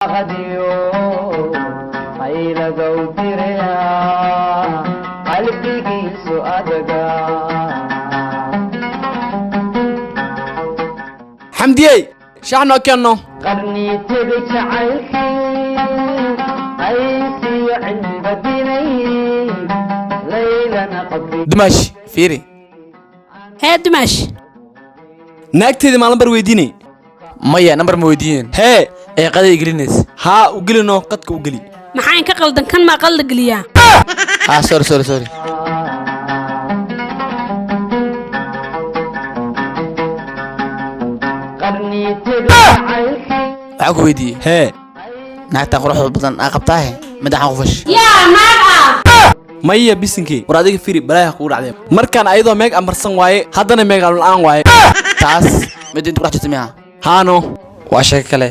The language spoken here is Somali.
Qadiyo qayladow diraya qalbigiisu adaga. Xamdiyey, shax noo keenno. Qarni tegay jacaylkii qaysiyo cilmiba dinay laylana qabri. Dumaash, fiiri. Hee dumaash. Naagteeda maa lambar weydiinay? Maya, nambar ma weydiiyeen. Hee. Ee qaday gelinaysa. Haa, u gelino, qadka u geli. Maxaa inka qaldan? Kan maa qalda geliyaa? Ah, sorry, sorry, sorry. Qarni tegay jacaylkii. Waxaan ku weydiiyey. Hee. Naagtan quruxda badan aa qabtaahe, madaxaan ku fash. Yaa naag ah? Maya, bisinkii. War adiga fiiri, balaaha kugu dhacday. Markaan ayadoo meeg amarsan waaye, haddana meegaan la'aan waaye. Taas mid inta ku dhex jirta miya? Haano. Waa sheeko kale.